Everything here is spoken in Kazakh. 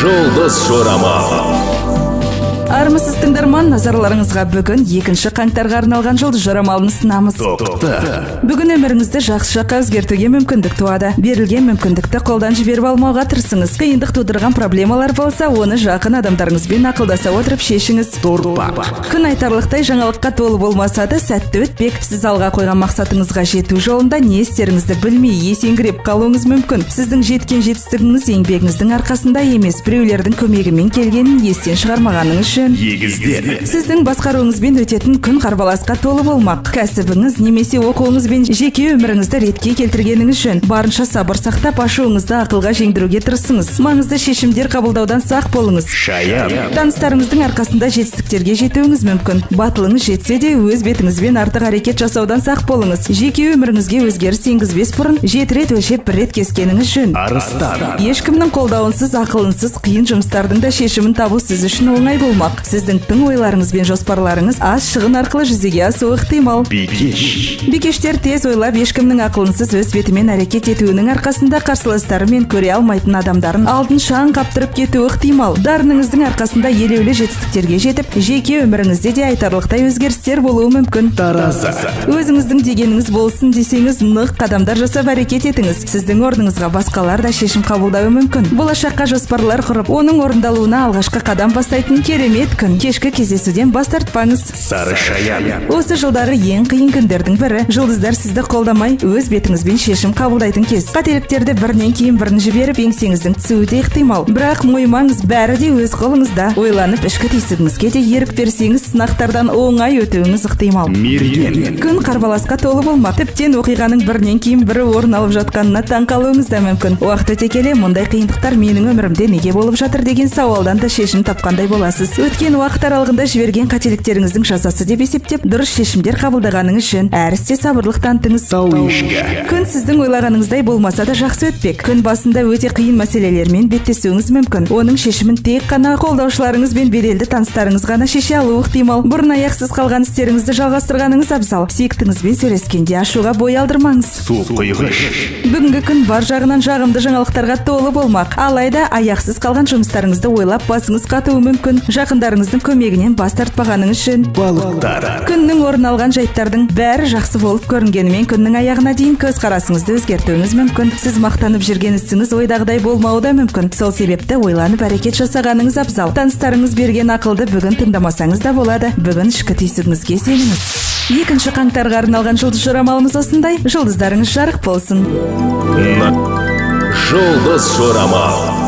Жұлдыз жорамал. Армысыз, тыңдарман! Назарларыңызға бүгін 2 қаңтарға арналған жұлдыз жорамалын ұсынамыз. Тоқты. Бүгін өміріңізді жақсы жаққа өзгертуге мүмкіндік туады. Берілген мүмкіндікті қолдан жіберіп алмауға тырысыңыз. Қиындық тудырған проблемалар болса, оны жақын адамдарыңызбен ақылдаса отырып шешіңіз. Торпақ. Күн айтарлықтай жаңалыққа толы болмаса да, сәтті өтпек. Сіз алға қойған мақсатыңызға жету жолында не істеріңізді білмей, есеңгіреп қалуыңыз мүмкін. Сіздің жеткен жетістігіңіз еңбегіңіздің арқасында емес, біреулердің көмегімен келгенін естен шығармағаныңыз жөн. Егіздер. Сіздің басқаруыңызбен өтетін күн қарбаласқа толы болмақ. Кәсібіңіз немесе оқуыңыз бен жеке өміріңізді ретке келтіргеніңіз жөн. Барынша сабыр сақтап, ашуыңызды ақылға жеңдіруге тырысыңыз. Маңызды шешімдер қабылдаудан сақ болыңыз. Шаян. Таныстарыңыздың арқасында жетістіктерге жетуіңіз мүмкін. Батылыңыз жетсе де, өз бетіңізбен артық әрекет жасаудан сақ болыңыз. Жеке өміріңізге өзгеріс енгізбес бұрын жеті рет өлшеп, бір рет кескеніңіз жөн. Арыстан. Ешкімнің қолдауынсыз, ақылынсыз қиын жұмыстардың да шешімін табу сіз үшін оңай болмақ. Сіздің тың ойларыңыз бен жоспарларыңыз аз шығын арқылы жүзеге асуы ықтимал. Бикеш. Бикештер тез ойлап, ешкімнің ақылынсыз өз бетімен әрекет етуінің арқасында қарсыластары мен көре алмайтын адамдарын алдын шаң қаптырып кетуі ықтимал. Дарыныңыздың арқасында елеулі жетістіктерге жетіп, жеке өміріңізде де айтарлықтай өзгерістер болуы мүмкін. Таразы. Өзіңіздің дегеніңіз болсын десеңіз, нық қадамдар жасап, әрекет етіңіз. Сіздің орныңызға басқалар да шешім қабылдауы мүмкін. Болашаққа жоспарлар құрып, оның орындалуына алғашқы қадам бастайтын керемет күн. Кешкі кездесуден бас тартпаңыз. Сары шаян. Осы жылдары ең қиын күндердің бірі. Жұлдыздар сізді қолдамай, өз бетіңізбен шешім қабылдайтын кез. Қателіктерді бірінен кейін бірін жіберіп, еңсеңіздің түсуі де ықтимал. Бірақ мойымаңыз, бәрі де өз қолыңызда. Ойланып, ішкі түйсігіңізге де ерік берсеңіз, сынақтардан оңай өтуіңіз ықтимал. Мерген. Күн қарбаласқа толы болмақ. Тіптен оқиғаның бірінен кейін бірі орын алып жатқанына таң қалуыңыз да мүмкін. Уақыт өте келе, мұндай қиындықтар менің өмірімде неге болып жатыр деген сауалдан да шешім тапқандай боласыз. Өткен уақыт аралығында жіберген қателіктеріңіздің жазасы деп есептеп, дұрыс шешімдер қабылдағаныңыз жөн. Әр істе сабырлық танытыңыз. Тау ешкі. Күн сіздің ойлағаныңыздай болмаса да, жақсы өтпек. Күн басында өте қиын мәселелермен беттесуіңіз мүмкін. Оның шешімін тек қана қолдаушыларыңыз бен беделді таныстарыңыз ғана шеше алуы ықтимал. Бұрын аяқсыз қалған істеріңізді жалғастырғаныңыз абзал. Сүйіктіңізбен сөйлескенде ашуға бой алдырмаңыз. Су құйғыш. Бүгінгі күн бар жағынан жағымды жаңалықтарға толы болмақ. Алайда аяқсыз қалған жұмыстарыңызды ойлап, басыңыз қатуы мүмкін. Жақындарыңыздың көмегінен бас тартпағаныңыз жөн. Балықтар. Күннің орын алған жайттардың бәрі жақсы болып көрінгенімен, күннің аяғына дейін көзқарасыңызды өзгертуіңіз мүмкін. Сіз мақтанып жүрген ісіңіз ойдағыдай болмауы да мүмкін. Сол себепті ойланып әрекет жасағаныңыз абзал. Таныстарыңыз берген ақылды бүгін тыңдамасаңыз да болады. Бүгін ішкі түйсігіңізге сеніңіз. 2 қаңтарға арналған жұлдыз жорамалымыз осындай. Жұлдыздарыңыз жарық болсын! Жұлдыз жорамал.